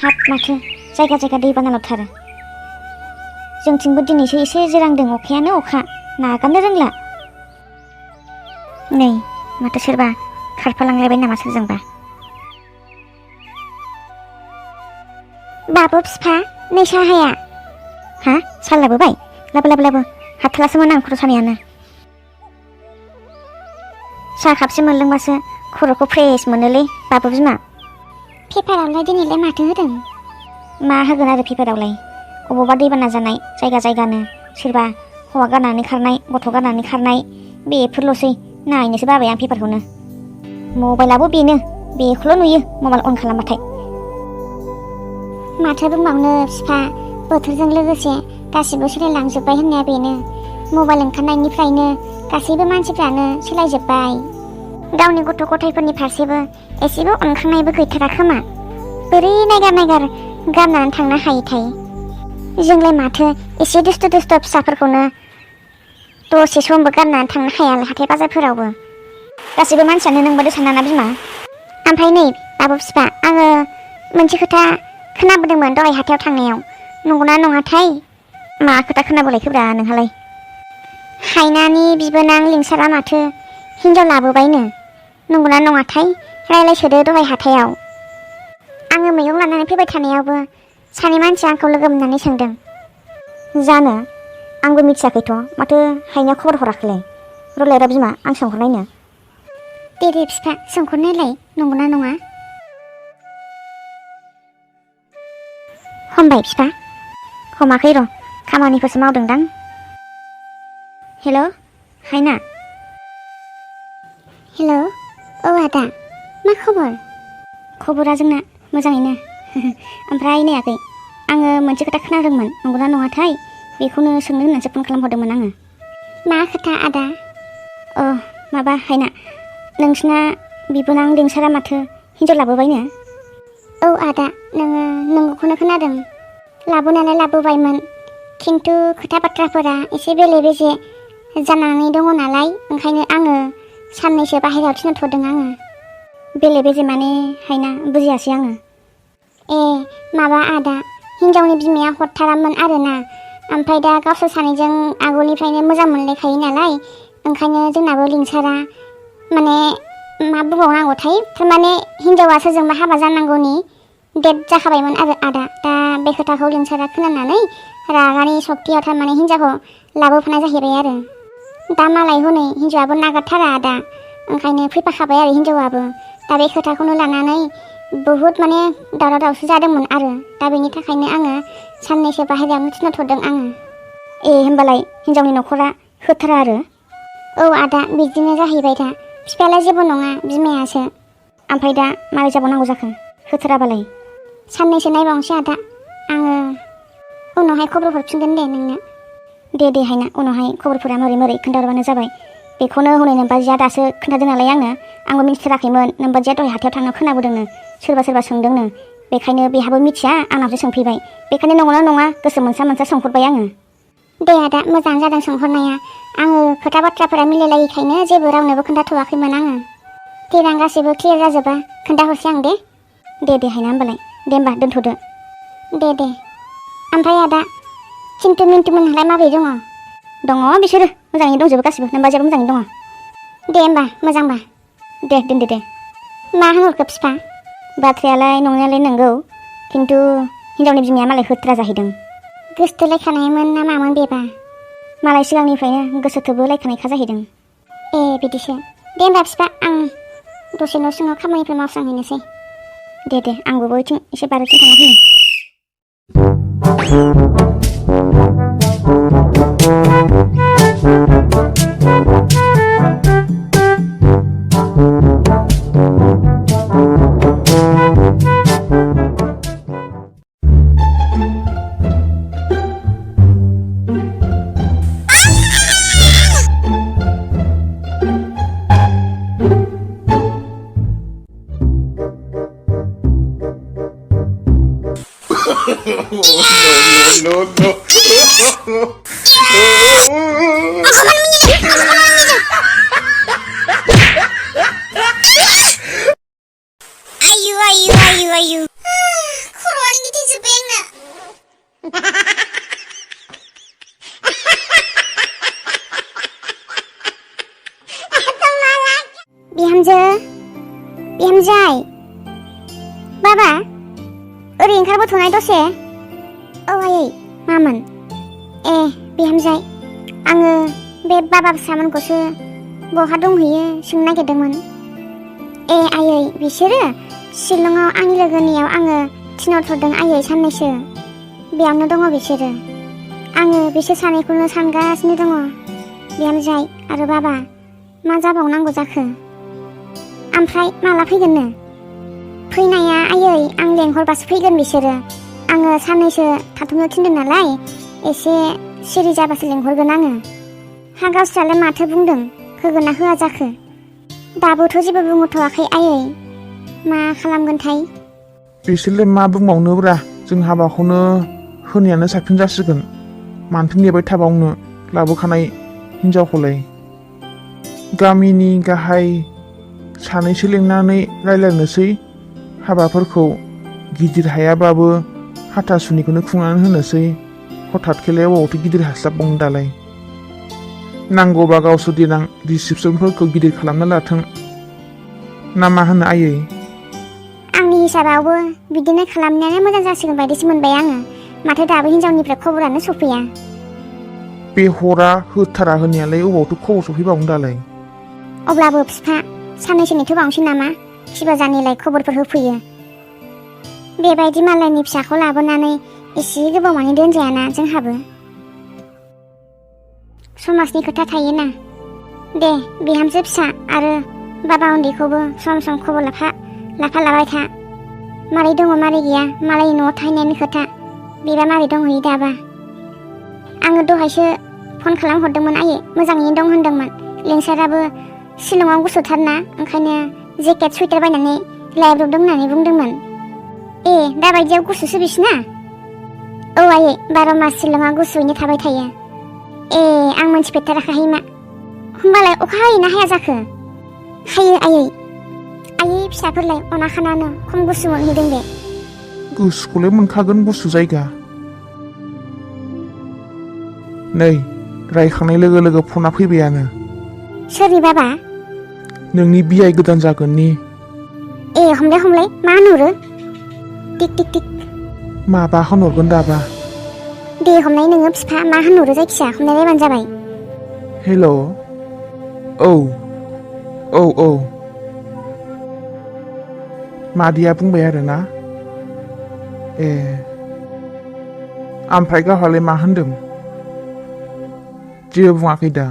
हाब माथो जायगा जायगा दैबाना लथारो। जोंथिंबो दिनैसो एसे जिरांदों, अखायानो अखा नागारनो रोंला। नै माथो सोरबा खारफालांलायबाय नामा सोरजोंबा। बाबु फिफा नै साहाया। हा साहा लाबोबाय? लाबो हाथालासोमोन आं खर' सानायानो। साहा खापसे मोनलोंबासो खर'खौ फ्रेस मोनोलै बाबु बिमा। पेपारावलाय दिनैलाय माथो होदों? मा होगोन आरो पेपारावलाय, अबावबा दैबाना जानाय जायगा जायगानो सोरबा हौवा गारनानै खारनाय, गथ' गारनानै खारनाय, बेफोरल'सै। नायनोसो बाबाय आं पेपारखौनो। मबाइलाबो बेनो, बेखौल' नुयो मबाइल अन खालामबाथाय। माथो बुंबावनो फिफा, बोथोरजों लोगोसे गासिबो सोलायलांजोब्बाय होननाया बेनो। मबाइल ओंखारनायनिफ्रायनो गासैबो मानसिफ्रानो सोलायजोब्बाय। गावनि गथ' गथायफोरनि फारसेबो एसेबो अनखांनायबो गैथारा खोमा। बोरै नायगार गारनानै थांनो हायोथाय। जोंलाय माथो एसे दुस्थु फिसाफोरखौनो दसे समबो गारनानै थांनो हाया हाथाय बाजारफोरावबो। गासैबो मानसियानो नोंबादि सानाना बिमा। ओमफ्राय नै बाबु फिफा, आङो मोनसे खोथा खोनाबोदोंमोन दहाय हाथायाव थांनायाव, नंगौना नङाथाय? मा खोथा खोनाबोलायखोब्रा नोंहालाय? हायनानि बिबोनां लिंसारा माथो हिनजाव लाबोबायनो, नंगौना नङाथाय? रायलायसोदो दहाय हाथायाव। आङो मैगं लानानै फैबाय थानायावबो सानै मानसिया आंखौ लोगो मोननानै सोंदों। जानो आंबो मिथियाखैथ', माथो हायनाया खबर हराखैलाय? रलायरा बिमा, आं सोंहरनायनो। दे फिफा सोंहरनायलाय, नंगौना नङा? हमबाय फिफा? हमाखै र', खामानिफोरसो मावदोंदां। हेल' हायना। हेल' औ आदा, मा खबर? खबरा जोंना मोजाङैनो। ओमफ्राय नै आगै, आङो मोनसे खोथा खोनादोंमोन, नंगौना नङाथाय? बेखौनो सोंनो होननानैसो फन खालामहरदोंमोन आङो। मा खोथा आदा? माबा हायना, नोंसिना बिबोनां लिंसारा माथो हिनजाव लाबोबायनो? औ आदा, नोङो नंगौखौनो खोनादों। लाबोनायालाय लाबोबायमोन, खिन्थु खोथा बाथ्राफोरा एसे बेले बेजे जानानै दङ नालाय, ओंखायनो आङो साननैसो बाहेरायाव थिनहरथ'दों आङो। बेले बेजे माने हायना, बुजियासै आङो। माबा आदा, हिनजावनि बिमाया हरथारामोन आरोना, ओमफ्राय दा गावसोर सानैजों आगोलनिफ्रायनो मोजां मोनलायखायो नालाय, ओंखायनो जोंनाबो लिंसारा माने मा बुंबावनांगौथाय, थारमाने हिनजावा सोरजोंबा हाबा जानांगौनि डेट जाखाबायमोन आरो आदा। दा बे खोथाखौ लिंसारा खोनानानै रागानि सक्तियाव थारमाने हिनजावखौ लाबोफानाय जाहैबाय आरो। दा मालाय हनै हिनजावाबो नागारथारा आदा, ओंखायनो फैफाखाबाय आरो हिनजावाबो। दा बे खोथाखौनो लानानै बहुद माने दावराव दावसि जादोंमोन आरो। दा बेनि थाखायनो आङो साननैसो बाहेरायावनो थिनहरथ'दों आङो। होमबालाय हिनजावनि न'खरा होथारा आरो? औ आदा, बिदिनो जाहैबाय दा। बिफायालाय जेबो नङा, बिमायासो। ओमफ्राय दा मारै जाबावनांगौ जाखो होथाराबालाय? साननैसो नायबावनोसै आदा, आङो उनावहाय खबर हरफिनगोन दे नोंनो। दे हायना, उनावहाय खबरफोरा मोरै खोन्थाहरबानो जाबाय। बेखौनो हनै नोमबाजैया दासो खोन्थादों नालाय आंबो मिथिथाराखैमोन। नोमबाजैया दहाय हाथायाव थांनायाव खोनाबोदोंनो, सोरबा सोंदोंनो, बेखायनो बेहाबो मिथिया, आंनावसो सोंफैबाय। बेखायनो नंगौना नङा गोसो मोनसा सोंहरबाय आङो। दे आदा, मोजां जादों सोंहरनाया। आङो खोथा बाथ्राफोरा मिलायलायिखायनो जेबो रावनोबो खोन्थाथ'वाखैमोन आङो। देनां गासैबो क्लियार जाजोबा खोन्थाहरसै आं दे। दे हायना होमबालाय, दे होमबा दोनथ'दो। दे। ओमफ्राय आदा, चिन्टु मिन्टु मोनहालाय माबोरै दङ? दङ बिसोरो मोजाङै दंजोबो गासिबो, नोमबाजैयाबो मोजाङै दङ। दे होमबा मोजांबा, दे दोनदो दे। मा होनहरखो फिफा? बाथ्रायालाय नंनायालाय नंगौ, खिन्थु हिनजावनि बिमाया मालाय होथ्रा जाहैदों। गोसथोलायखानायमोन ना मामोन बेबा? मालाय सिगांनिफ्रायनो गोसो थोबोलायखानायखा जाहैदों। बिदिसो। दे होमबा फिफा, आं दसे न' सिङाव खामानिफोर मावस्रांहैनोसै। दे आंबो बैथिं एसे बारिथिं थांना फैनि। No. Ayu. बिहामजोआइ बाबा ओरै ओंखारबोथ'नाय दसे। औ आयै मामोन? ए बिहामजोआइ आङो बे बाबा फिसामोनखौसो बहा दंहैयो सोंनो नागिरदोंमोन। ए आयै बिसोरो शिलंआव आंनि लोगोनियाव आङो थिनहरथ'दों आयै साननैसो। बेयावनो दङ बिसोरो। आङो बिसोर सानैखौनो सानगासिनो दङ बिहामजोआइ आरो बाबा मा जाबावनांगौ जाखो। ओमफ्राय माला फैगोननो? फैनाया आयै आं लेंहरबासो फैगोन बिसोरो। आङो साननैसो थाथ'नो थिनदों नालाय एसे सिरि जाबासो लेंहरगोन आङो। हा गावस्रालाय माथो बुंदों होगोन ना होआ जाखो? दाबोथ' जेबो बुंथ'वाखै आयै मा खालामगोनथाय। बिसोरलाय मा बुंबावनोब्रा, जों हाबाखौनो होनायानो साबसिन जासिगोन। मानोथो नेबाय थाबावनो लाबोखानाय हिनजावखौलाय। गामिनि गाहाय सानैसो लिंनानै रायज्लायनोसै हाबाफोरखौ। गिदिर हायाबाबो हाथासुनिखौनो खुंनानै होनोसै। हठात खेलाय अबावथो गिदिर हास्लाबबावनो दालाय। नांगौबा गावसोर देनां रिसिपसनफोरखौ गिदिर खालामना लाथों ना मा होनो आयै? आंनि हिसाबावबो बिदिनो खालामनायानो मोजां जासिगोन बायदिसो मोनबाय आङो। माथो दाबो हिनजावनिफ्राय खबरानो सफैया। बे हरा होथारा होनायालाय अबावथो खबर सफैबावनो दालाय। अब्लाबो बिफा साननैसो नेथ'बावनोसै नामा? खिबा जानिलाय खबरफोर होफैयो। बेबायदि मालायनि फिसाखौ लाबोनानै एसे गोबाव मानि दोनजायाना जोंहाबो। समाजनि खोथा थायोना। दे बिहामजो फिसा आरो बाबा उन्दैखौबो सम सम खबर लाफा लाबाय था। मारै दङ मारै गैया मालायनि न'आव थाहैनायनि खोथा। बेबा मारै दंहैयो दाबा? आङो दहायसो फन खालामहरदोंमोन आयै मोजाङैनो दं होनदोंमोन। लिंसाराबो शिलंआव गुसुथारना ओंखायनो जेकेट सुइटार बायनानै लायब्रबदों होननानै बुंदोंमोन। ए दाबायदियाव गुसुसो बिसिना? औ आयै 12 मास शिलंआव गुसुयैनो थाबाय थायो। ए आं मोनथिफेरथाराखै मा। होमबालाय अखा हायोना हाया जाखो? हायो आयै फिसाफोरलाय अनाखानानो खम गुसु मोनहैदों बे। गुसुखौलाय मोनखागोन गुसु जायगा। नै रायखांनाय लोगो लोगो फना फैबायानो। सोरनि बाबा? नोंनि बियाय गोदान जागोननि। ए हमलाय मा होनहरो? Teak teak teak. माबा होनहरगोन दाबा। दे हमनाय नोङो बिफा मा होनहरो जायखिया हमनायलायबानो जाबाय। हेल' औ मादैया बुंबाय आरोना। ए ओमफ्राय गावहालाय मा होनदों? जेबो बुङाखै दा?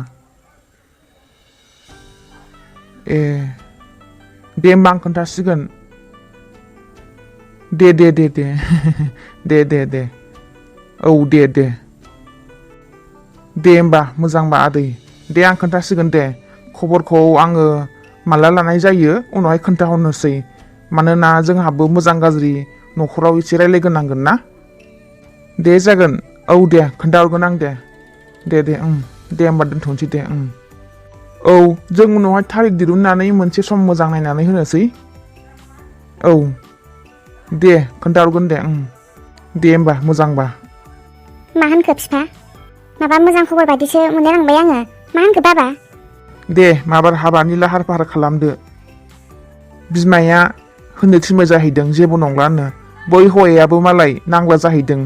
ए दे होमबा आं खोन्थासिगोन। दे औ दे होमबा मोजांबा आदै। दे आं खोन्थासिगोन दे। खबरखौ आङो माला लानाय जायो उनावहाय खोन्थाहरनोसै। मानोना जोंहाबो मोजां गाज्रि न'खराव एसे रायलायग्रोनांगोन ना। दे जागोन औ दे खोन्थाहरगोन आं दे होमबा दोनथ'नोसै दे। औ जों उनावहाय थारिख दिरुननानै मोनसे सम मोजां नायनानै होनोसै। औ दे खोन्थाहरगोन दे होमबा मोजांबा। मा होनखो बिफा? माबा मोजां खबर बायदिसो मोनलायलांबाय आङो। मा होनखो बाबा? दे माबार हाबानि लाहार फाहार खालामदो। बिमाया होननो थिनबाय जाहैदों जेबो नंलानो। बै हौवायाबो मालाय नांला जाहैदों।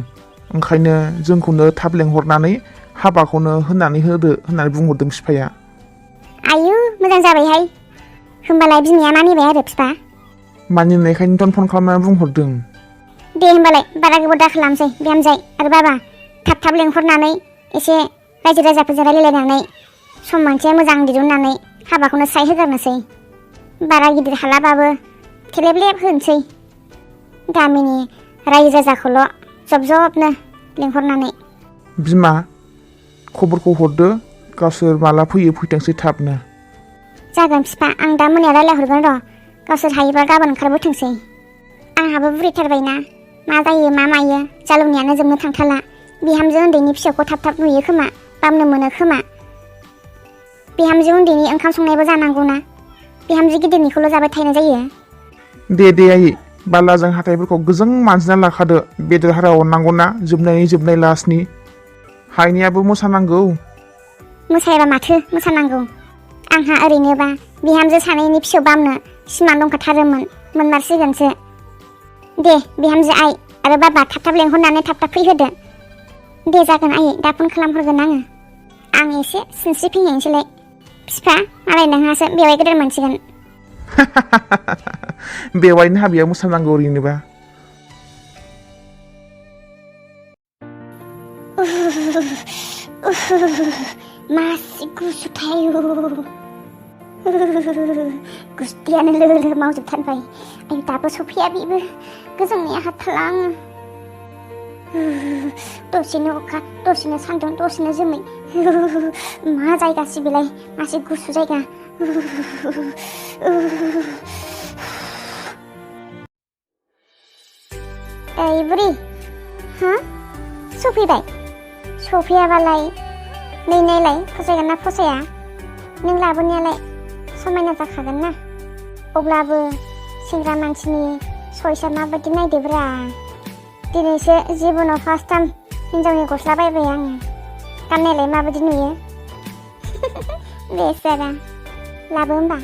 ओंखायनो जोंखौनो थाब लेंहरनानै हाबाखौनो होनानै होदो होननानै बुंहरदों बिफाया। आयु मोजां जाबायहाय। होमबालाय बिमाया मानिबाय आरो बिफा? मानिनायखायनोथ' फन खालामनानै बुंहरदों। दे होमबालाय बारा गोबाव दा खालामसै बिहामजोआइ आरो बाबा। थाब लेंहरनानै एसे रायजो राजाफोरजों रायलायलायनानै सम मोनसे मोजां दिरुननानै हाबाखौनो स्राय होगारनोसै। बारा गिदिर हालाबाबो थेलेबलेब होनोसै। गामिनि रायजो राजाखौल' जबनो लेंहरनानै। बिमा खबरखौ हरदो गावसोर माला फैयो फैथोंसै थाबनो। जागोन बिफा आं दा मोनायाव रायलायहरगोन र'। गावसोर हायोबा गाबोन ओंखारबोथोंसै। आंहाबो बुरैथारबायना मा जायो मा मायो जालौनियानो जोबनो थांथारला। बिहामजो उन्दैनि फिसौखौ थाब नुयो खोमा बामनो मोनो खोमा। बिहामजो उन्दैनि ओंखाम संनायबो जानांगौना। बिहामजो गिदिरनिखौल' जाबाय थानाय जायो। दे आयै बालाजों हाथाइफोरखौ गोजों मानजिना लाखादो। बेदर हारा अरनांगौना जोबनाय लास्टनि। हायनायाबो मोसानांगौ। मोसायाबा माथो मोसानांगौ। आंहा ओरैनोबा बिहामजो सानैनि फिसौ बामनो सिमां दंखाथारोमोन, मोनमारसिगोनसो। दे बिहामजो आइ आरो बाबा थाब लेंहरनानै थाब फैहोदो। दे जागोन आयै, दा फन खालामहरगोन आङो। आं एसे सिनस्रिफिनहैनोसैलाय। बिफा, मालाय नोंहासो बेवाइ गोदान मोनसिगोन। बेवाइनि हाबाया मोसानांगौ ओरैनोबा। मासि गुसुथाय, गुस्थियानो लोलो मावजोबथारबाय। आयु दाबो सफैया बेबो, गोजांनाया हाबथारला आङो। दसेनो अखा, दसेनो सान्दुं, दसेनो जोमै। मा जायगासि बेलाय, मासे गुसु जायगा। ओइ बुरि, हा सफैबाय? सफैयाबालाय नै नायलाय फसायगोन ना फसाया? नों लाबोनायालाय समायना जाखागोन ना। अब्लाबो सेंग्रा मानसिनि सयसा माबायदि नायदोब्रा। दिनैसो जिबनाव फार्स्ट टाइम हिनजावनि गस्ला बायबाय आङो। गाननायलाय माबायदि नुयो? बेसारा, लाबो होमबा।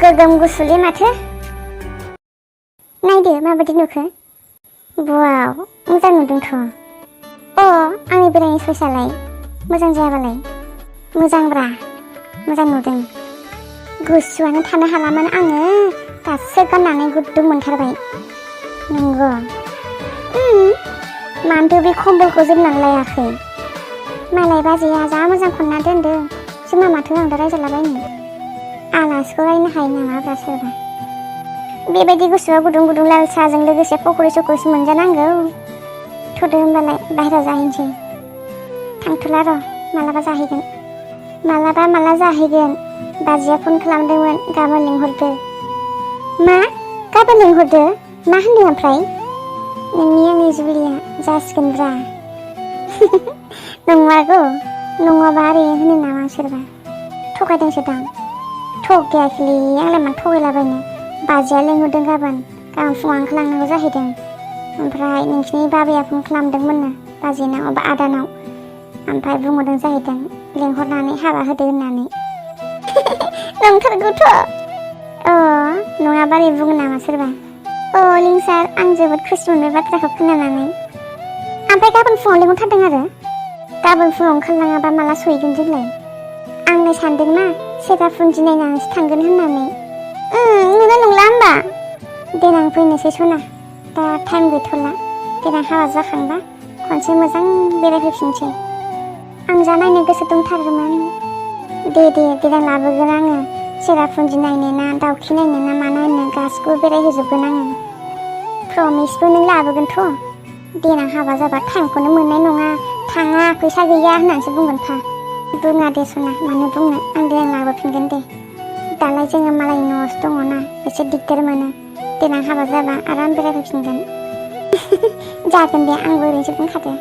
गोगोम गुसुलै माथो। नायदो माबायदि नुखो? वाव, मोजां नुदोंथ'। आंनि बोरायनि सयसालाय मोजां जायाबालाय? मोजांब्रा, मोजां नुदों। गुसुआनो थानो हालामोन आङो, दासो गाननानै गुदुं मोनथारबाय। नंगौ। मानोथो बे खम्बलखौ जोमनानै लायाखै? मालाय बाजैया जा मोजां खनना दोनदों, जोंना माथो आं दा रायजालाबायनो। आलासिखौ रायनो हायो नामाब्रा सोरबा? बेबायदि गुसुआव गुदुं गुदुं लाल साहाजों लोगोसे पक'रि सक'रिसो मोनजानांगौ। थ'दो होमबालाय बाहेरायाव जाहैनोसै। थांथ'ला र', मालाबा जाहैगोन। माला जाहैगोन? बाजैया फन खालामदोंमोन, गाबोन लिंहरदो। मा? गाबोन लिंहरदो? मा होनदों ओमफ्राय? नोंनि आंनि जुलिया जासिगोनब्रा। नंमारगौ? नङाबा ओरैनो होनो नामा सोरबा? थगायदोंसो दां। थगायाखैलै, आंलाय मानो थगायलाबायनो। बाजैया लिंहरदों गाबोन फुङाव ओंखारलांनांगौ जाहैदों। ओमफ्राय नोंसिनि बाबाया फन खालामदोंमोननो बाजैनाव बा आदानाव। ओमफ्राय बुंहरदों जाहैदों लिंहरनानै हाबा होदो होननानै। नंथारगौथ'। नङाबा ओरै बुङो नामा सोरबा? लिंसार, आं जोबोद खुसि मोनबाय बाथ्राखौ खोनानानै। ओमफ्राय गाबोन फुङाव लिंहरथारदों आरो? गाबोन फुङाव ओंखारलाङाबा माला सहैगोन जोंलाय? आंलाय सानदोंना सेरापुन्जि नायनानैसो थांगोन होननानै। नुनाय नंला होमबा? देनां फैनोसै सना, दा टाइम गैथ'ला। देनां हाबा जाखांबा खनसे मोजां बेरायफैफिनसै। आं जा नायनो गोसो दंथारोमोन। दे देनां लाबोगोन आङो। सेरापुन्जि नायनो ना, दाउखि नायनो ना, मा नायनो गासिखौबो बेरायहोजोबगोन आङो। प्रमिसबो नों लाबोगोनथ'। देनां हाबा जाबा टाइमखौनो मोननाय नङा, थाङा, फैसा गैया होननानैसो बुंगोन फा। बुङा दे सना, मानो बुंनो, आं देनां लाबोफिनगोन दे। दालाय जोङो मालायनि न'आवसो दङना, एसे दिगदार मोनो। देनां हाबा जाबा आराम बेरायफैफिनगोन। जागोन दे, आंबो ओरैनोसो बुंखादो।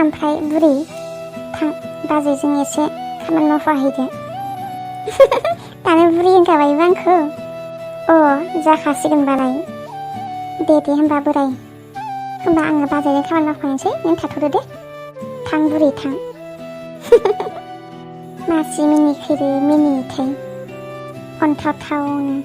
ओमफ्राय बुरि, थां बाजैजों एसे खामानि मावफाहैदो। दानो बुरि होनखाबायबो आंखौ। जाखासिगोनबालाय। दे होमबा बोराय। होमबा आङो बाजैजों खामानि मावफाहैनोसै, नों थाथ'दो दे। थां बुरि थां। मासि मिनिखोरो मिनियोथाय, अनथावथावनो।